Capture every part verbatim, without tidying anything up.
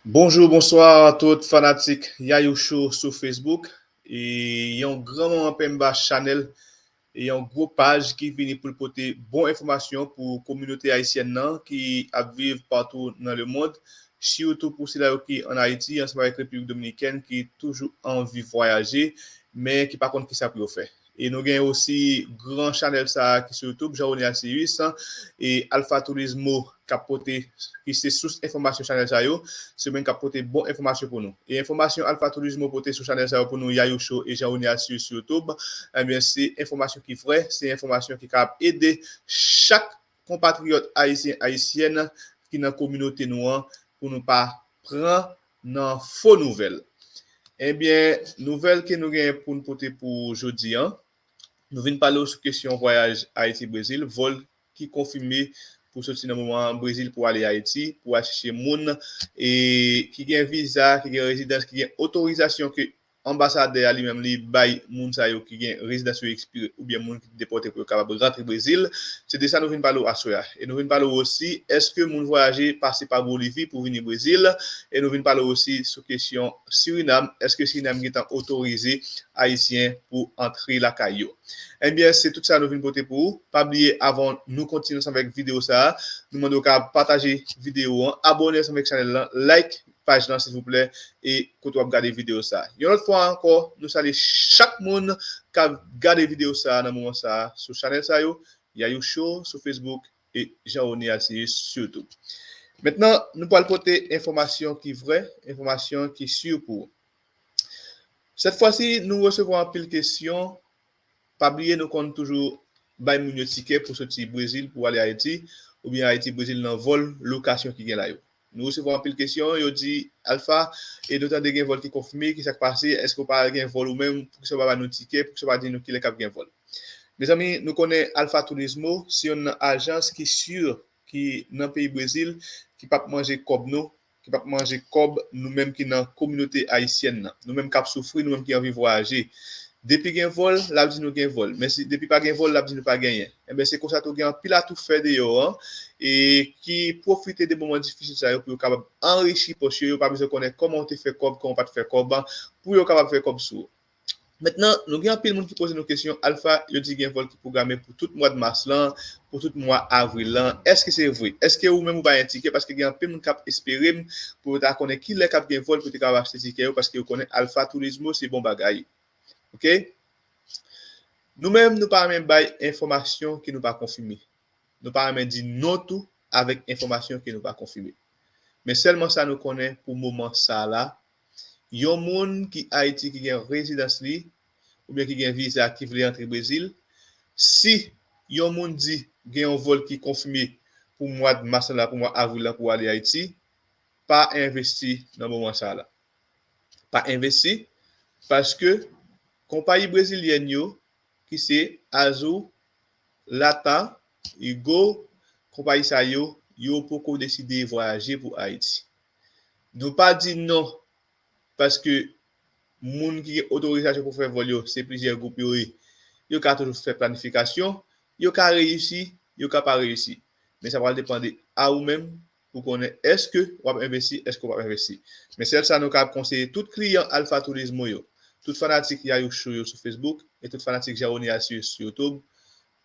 Bonjou, bonswa tout fanatik Yayou Show sou Facebook. E yon gran moman Pemba Chanel, e yon gwo paj ki vini pou l pote bon enfòmasyon pou kominote ayisyèn nan ki ap viv patou nan lemond, sitou pou sila yo ki ann Ayiti ansanm avèk Repiblik Dominikèn ki toujou anvi vwayaje, men ki pa konn kisa pou yo fè. E nou gen osi gran chanèl sa a ki sou YouTube, Jean Rony Alcius, e Alpha Turismo k ap pote, ki se sous enfòmasyon chanèl sa yo, se yo menm k ap pote bon enfòmasyon pou nou. E enfòmasyon Alpha Turismo pote sou chanèl sa yo pou nou, Yayou Show e Jean Rony Alcius sou YouTube, ebyen, se enfòmasyon ki vrè, se enfòmasyon ki kapab ede chak konpatriyòt ayisyen, ayisyèn ki nan kominote nou an pou nou pa pran nan fo nouvèl. Ebyen, nouvèl ke nou genyen pou n pote pou jodi an, nou vin pale w sou kesyon vwayaj Ayiti-Brezil, vòl ki konfime pou soti nan moman an Brezil pou ale Ayiti, pou al chèche moun e ki gen viza, ki gen rezidans, ki gen otorizasyon ke anbasadè a li menm li bay moun sa yo ki gen rezidans yo ekspire oubyen moun ki te depòte pou yo kapab rantre Brezil. Se de sa nou vin pale w aswè a. E nou vin pale w osi, èske moun vwayaje pase pa Bolivi pou vini Brezil? E nou vin pale w osi sou kesyon Sirinam, èske Sirinam gentan otorize Ayisyen pou antre lakay yo? Ebyen, se tout sa nou vin pote pou ou. Pa bliye, avan nou kontinye ansanm avèk videyo sa a, nou mande w ka pataje videyo an, abòne ansanm avèk chanèl lan, like paj lan, silvouplè, e kote w ap gade videyo sa a. Yon lòt fwa ankò, nou salye chak moun k ap gade videyo sa a nan moman sa a sou chanèl sa yo, Yayou Show sou Facebook e Jean Rony Alcius sou YouTube. Mentnan, nou pral pote enfòmasyon ki vrè, enfòmasyon ki si pou ou. Sèt fwa si, nou resevwa anpil kesyon. Pa bliye, nou konn toujou bay moun yo tikè pou soti Brezil pou ale Ayiti, oubyen Ayiti-Brezil nan vòl lokasyon ki gen la yo. Nou resevwa anpil kesyon, yo di, Alpha, e nou tande gen vòl ki konfime, ki sa k pase, èske w pa gen vòl ou menm, poukisa w pa ba nou tikè, poukisa w pa di nou kilè k ap gen vòl? Mezanmi, nou konnen Alpha Turismo se youn nan ajans ki si, ki nan peyi Brezil, ki p ap manje kòb nou, ki p ap manje kòb nou menm ki nan kominote ayisyèn nan, nou menm k ap soufri, nou menm ki anvi vwayaje. Depi gen vòl, l ap di nou gen vòl. Men si depi pa gen vòl, l ap di nou pa genyen. Enben, se konsa tou gen anpil atoufè deyò an, e ki pwofite de moman difisil sa yo pou yo kapab anrichi pòch yo, yo pa bezwen konnen kòman w te fè kòb, kòman w pa t fè kòb, pou yo kapab fè kòb sou ou. Mentnan, nou gen anpil moun ki poze nou kesyon, Alpha, yo di gen vòl ki pwograme pou tout mwa de mas lan, pou tout mwa avril lan. Èske se vre? Èske ou menm ou bay yon tikè? Paske gen anpil moun k ap espere m pou yo ta konnen kilè k ap gen vòl pou yo te kapab achte tikè yo, paske yo konnen Alpha Turismo se bon bagay. Oke? Nou menm, nou pa renmen bay enfòmasyon ke nou pa konfime. Nou pa renmen di non tou avèk enfòmasyon ke nou pa konfime. Men sèlman sa nou konnen pou moman sa la, yon moun ki Ayiti ki gen rezidans li, oubyen ki gen viza ki vle antre Brezil, si yon moun di gen yon vòl ki konfime pou mwa de mas la, pou mwa avril la, pou ale Ayiti, pa envesti nan moman sa la. Pa envesti, paske konpayi brezilyèn yo, ki se Azul, Latam, Go, konpayi sa yo, yo poko deside vwayaje pou Ayiti. Nou pa di non, paske moun ki gen otorizasyon pou fè vòl yo, se plizyè gwoup yo ye. Yo ka toujou fè planifikasyon, yo ka reyisi, yo ka pa reyisi. Men sa pral depann de a ou menm pou konnen èske w ap envesti, èske w p ap envesti. Men sèl sa nou ka konseye tout kliyan Alpha Turismo yo, tout fanatik Yayou Show yo sou Facebook, e tout fanatik Jean Rony Alcius sou YouTube,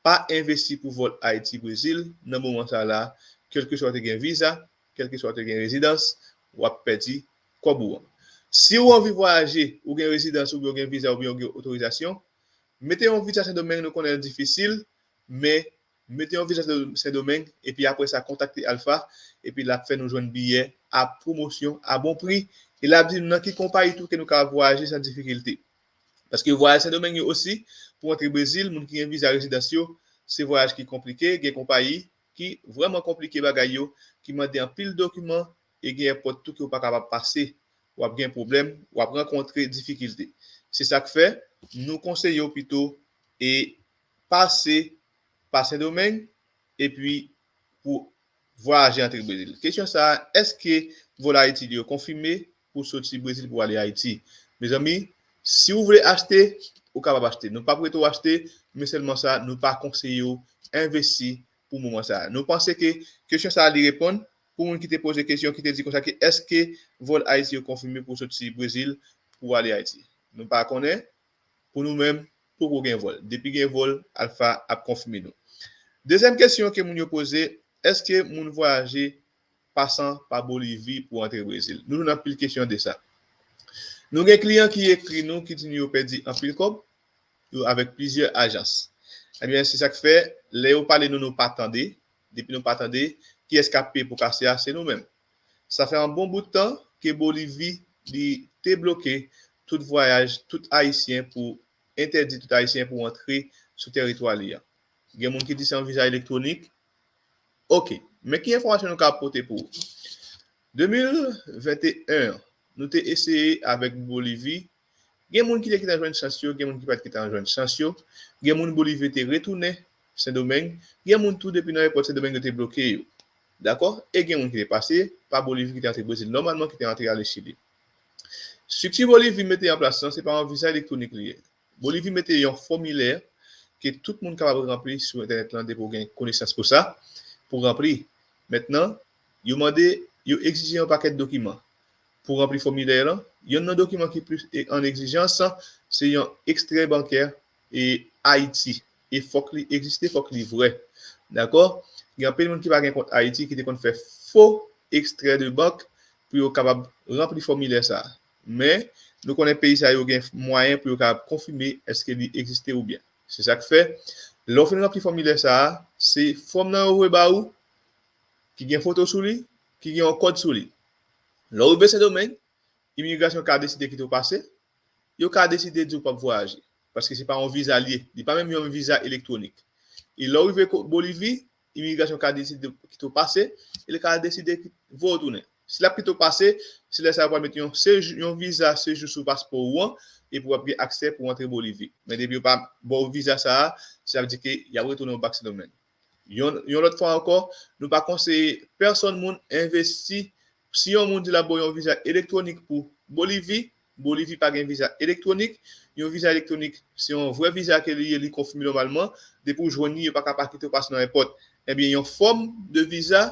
pa envesti pou vòl Ayiti-Brezil nan moman sa la, kèlkeswa w te gen viza, kèlkeswa w te gen rezidans, w ap pèdi kòb ou an. Si w anvi vwayaje, ou gen rezidans, oubyen w gen viza, oubyen w gen otorizasyon, mete yon viza Sendomeng, nou konnen l difisil, men mete yon viza Sendomeng, epi apre sa, kontakte Alpha, epi l ap fè nou jwenn biyè a pwomosyon, a bon pri, e l ap di nou nan ki konpayi tou ke nou ka vwayaje san difikilte. Paske vwayaj Sendomeng yo osi, pou antre Brezil, moun ki gen viza rezidans yo, se vwayaj ki konplike, gen konpayi ki vrèman konplike bagay yo, ki mande anpil dokiman, e gen èpòt tou ke w pa kapab pase, w ap gen pwoblèm, w ap rankontre difikilte. Se sa k fè, nou konseye w pito e pase pa Sendomeng, epi pou vwayaje antre Brezil. Kesyon sa a, èske vòl Ayiti yo konfime pou soti Brezil pou ale Ayiti? Mezanmi, si w vle achte, ou kapab achte. Nou p ap rete w achte, men sèlman sa, nou pa konseye w envesti pou moman sa a. Nou panse ke kesyon sa a li reponn, pou moun ki te poze kesyon, ki te di konsa ke èske vòl Ayiti yo konfime pou soti Brezil pou ale Ayiti. Nou pa konnen, pou nou menm, poko gen vòl. Depi gen vòl, Alpha ap konfime nou. Dezyèm kesyon ke moun yo poze, èske moun vwayaje pasan pa Bolivi pou antre Brezil? Nou jwenn anpil kesyon de sa. Nou gen kliyan ki ekri nou, ki di nou yo pèdi anpil kòb, yo avèk plizyè ajans. Ebyen, se sa k fè, lè yo pale nou, nou pa tande. Depi nou pa tande, kiyès k ap peye pou kase a? Se nou menm. Sa fè yon bon bout tan ke Bolivi, li te bloke tout vwayaj, tout Ayisyen pou, entèdi tout Ayisyen pou antre sou tèritwa li an. Gen moun ki di se yon viza elektwonik. Ok, men ki enfòmasyon nou ka pote pou ou? De mil venteyen, nou te eseye avèk Bolivi. Gen moun ki te gentan jwenn chans yo, gen moun ki pa t gentan jwenn chans yo. Gen moun Bolivi te retounen Sendomeng. Gen moun tou depi nan ayewopò Sendomeng yo te bloke yo. Dakò? E gen moun ki te pase pa Bolivi, ki te antre Brezil nòmalman, ki te antre ale Chili. Estrikti Bolivi mete an plas lan, se pa yon viza elektwonik li ye. Bolivi mete yon fòmilè ke tout moun kapab ranpli sou entènèt lan depi w gen konesans pou sa, pou ranpli. Mentnan, yo mande, yo egzije yon pakèt dokiman pou ranpli fòmilè lan. Yonn nan dokiman ki plis e-, an egzijans, se yon ekstrè bankè e Ayiti. E fòk li egziste, fòk li vrè. Dakò? Gen anpil moun ki pa gen kont Ayiti, ki te konn fè fo ekstrè de bank pou yo kapab ranpli fòmilè sa a. Men, nou konnen peyi sa yo gen mwayen pou yo kapab konfime èske li egziste oubyen. Se sa k fè, lè w fin ranpli fòmilè sa a, se fòm nan yo voye ba ou, ki gen foto sou li, ki gen yon kòd sou li. Lè w rive Sendomeng, imigrasyon ka deside kite w pase, yo ka deside di w p ap vwayaje. Paske se pa yon viza li ye. Li pa menm yon viza elektwonik. E lè w rive ko-, Bolivi, imigrasyon ka deside kite w pase, e li ka deside ki-, voye w tounen. Si l ap kite w pase, se lè sa a yo pral mete yon sejou, yon viza sejou sou paspò ou an, epi w ap gen aksè pou w antre Bolivi. Men depi yo pa ba w viza sa a, sa vle di ke y ap retounen w bak Sendomeng. Yon, yon lòt fwa ankò, nou pa konseye pèsonn moun envesti. Si yon moun di l ap ba w yon viza elektwonik pou Bolivi, Bolivi pa gen viza elektwonik. Yon viza elektwonik, se yon vrè viza ke li ye, li konfime nòmalman. Depi w jwenn li, yo pa ka pa kite w pase nan ayewopò. Ebyen, yon fòm de viza,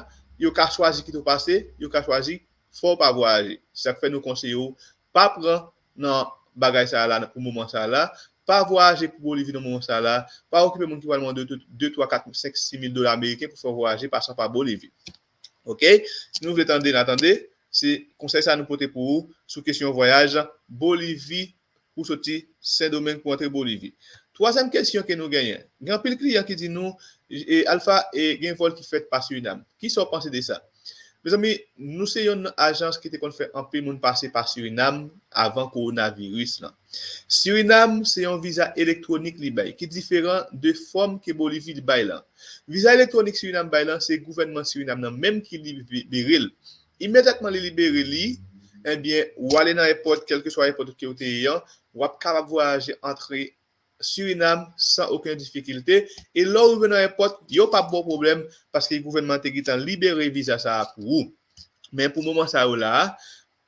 yo ka chwazi kite w pase, yo ka chwazi fè w pa vwayaje. Se sa k fè nou konseye w pa pran nan bagay sa a la, pou moman sa a la. Pa vwayaje pou Bolivi nan moman sa a la. Pa okipe moun ki pral mande w tout de, twa, kat, senk, sis mil dola ameriken pou fè w vwayaje pasan pa Bolivi. Ok? Si nou vle tande, n a tande. Se konsèy sa nou pote pou ou sou kesyon vwayaj Bolivi pou soti Sendomeng pou antre Bolivi. Twazyèm kesyon ke nou genyen. Gen anpil kliyan ki di nou, e, Alpha, e, gen vòl ki fèt pa Surinam. Kisa w panse de sa? Mezanmi, nou se yonn nan ajans ki te konn fè anpil moun pase pa Surinam avan kowonaviris lan. Surinam se yon viza elektwonik li bay, ki diferan de fòm ke Bolivi li bay lan. Viza elektwonik Surinam bay lan, se gouvènman Surinam nan menm ki libere l. Imedyatman li libere li, ebyen, ou ale nan ayewopò, kèlkeswa ayewopò ke w te ye an, w ap kapab vwayaje antre Surinam san okenn difikilte. E lè w rive nan ayewopò, yo p ap ba w pwoblèm, paske gouvènman an te gentan libere viza sa a pou ou. Men pou moman sa yo la a,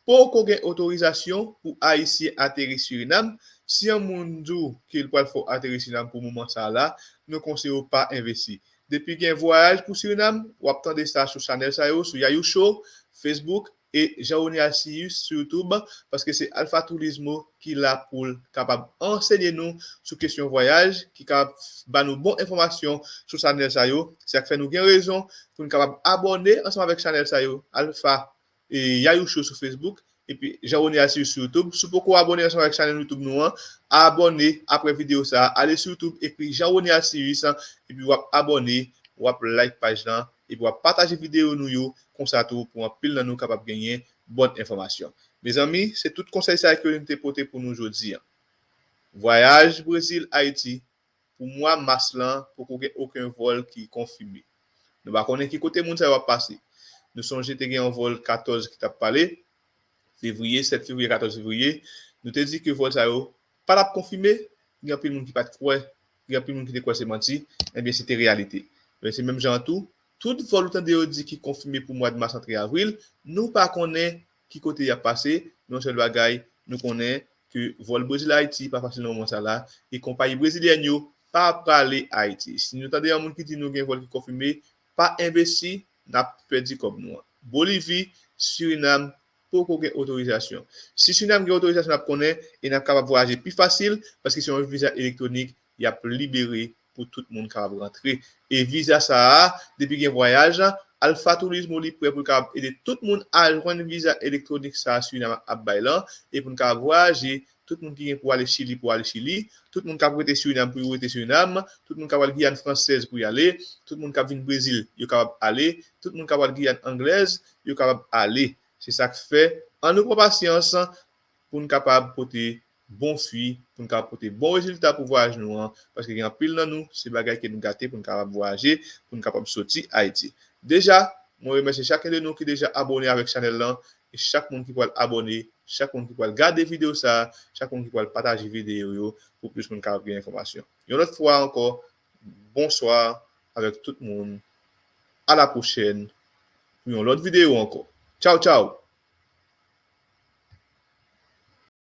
poko gen otorizasyon pou Ayisyen ateri Surinam. Si yon moun di w ke l pral fè w ateri Surinam pou moman sa a la, nou konseye w pa envesti. Depi gen vwayaj pou Surinam, w ap tande sa sou chanèl sa yo, sou Yayou Show, Facebook, e Jean René Alcius sou YouTube, paske se Alpha Turismo ki la pou l kapab ansenye nou sou kesyon vwayaj, ki kapab ba nou bon enfòmasyon sou chanèl sa yo. Se sa k fè nou gen rezon pou n kapab abòne ansanm avèk chanèl sa yo, Alpha e Yayou Show sou Facebook, epi Jean René Alcius sou YouTube. Si w poko abòne ansanm avèk chanèl YouTube nou an, abòne apre videyo sa a. Ale sou YouTube, ekri Jean René Alcius, epi w ap abòne, w ap like paj lan, epi w ap pataje videyo nou yo, konsa tou pou anpil nan nou kapab genyen bòn enfòmasyon. Mezanmi, se tout konsèy sa yo ke nou te pote pou nou jodi an. Vwayaj Brezil, Ayiti, pou mwa mas lan, poko gen okenn vòl ki konfime. Nou pa konnen ki kote moun sa yo ap pase. Nou sonje te gen yon vòl katòz ki t ap pale, fevriye, sèt fevriye, katòz fevriye. Nou te di ke vòl sa yo pa t ap konfime, gen anpil moun ki pa t kwè, gen anpil moun ki te kwè se manti, ebyen, se te reyalite. Men se menm jan an tou, tout vòl ou tande yo di ki konfime pou mwa mas antre avril, nou pa konnen ki kote y ap pase, men yon sèl bagay, nou konnen ke vòl Brezil Ayiti pa fasil nan moman sa la, e konpayi brezilyèn yo pa prale Ayiti. Si nou tande yon moun ki di nou gen vòl ki konfime, pa envesti, n ap pèdi kòb nou an. Bolivi, Sirinam poko gen otorizasyon. Si Sirinam gen otorizasyon, n ap konnen e n ap kapab vwayaje pi fasil paske se yon viza elektwonik y ap libere pou tout moun kapab rantre. E viza sa a, depi gen vwayaj, Alpha Turismo li prè pou l kapab ede tout moun a jwenn viza elektwonik sa a Sirinam ap bay lan e pou n kapab vwayaje. Tout moun ki gen pou ale Chili, pou ale Chili. Tout moun k ap rete Sirinam, pou yo rete Sirinam. Tout moun k ap al Giyàn fransèz, pou y ale. Tout moun k ap vin Brezil, yo kapab ale. Tout moun k ap al Giyàn anglèz, yo kapab ale. Se sa k fè, ann nou pran pasyans pou n kapab pote bon fwi, pou n kapab pote bon rezilta pou vwayaj nou an, paske gen anpil nan nou, se bagay ke nou gate pou n kapab vwayaje, pou n kapab soti Ayiti. Deja, mwen remèsye chaken de nou ki deja abòne avèk chanèl lan, e chak moun ki pral abòne, chak moun ki pral gade videyo sa a, chak moun ki pral pataje videyo yo, pou plis moun kapab gen enfòmasyon. Yon lòt fwa ankò, bonswa avèk tout moun. A la pwochèn pou yon lòt videyo ankò. Tchaw, tchaw!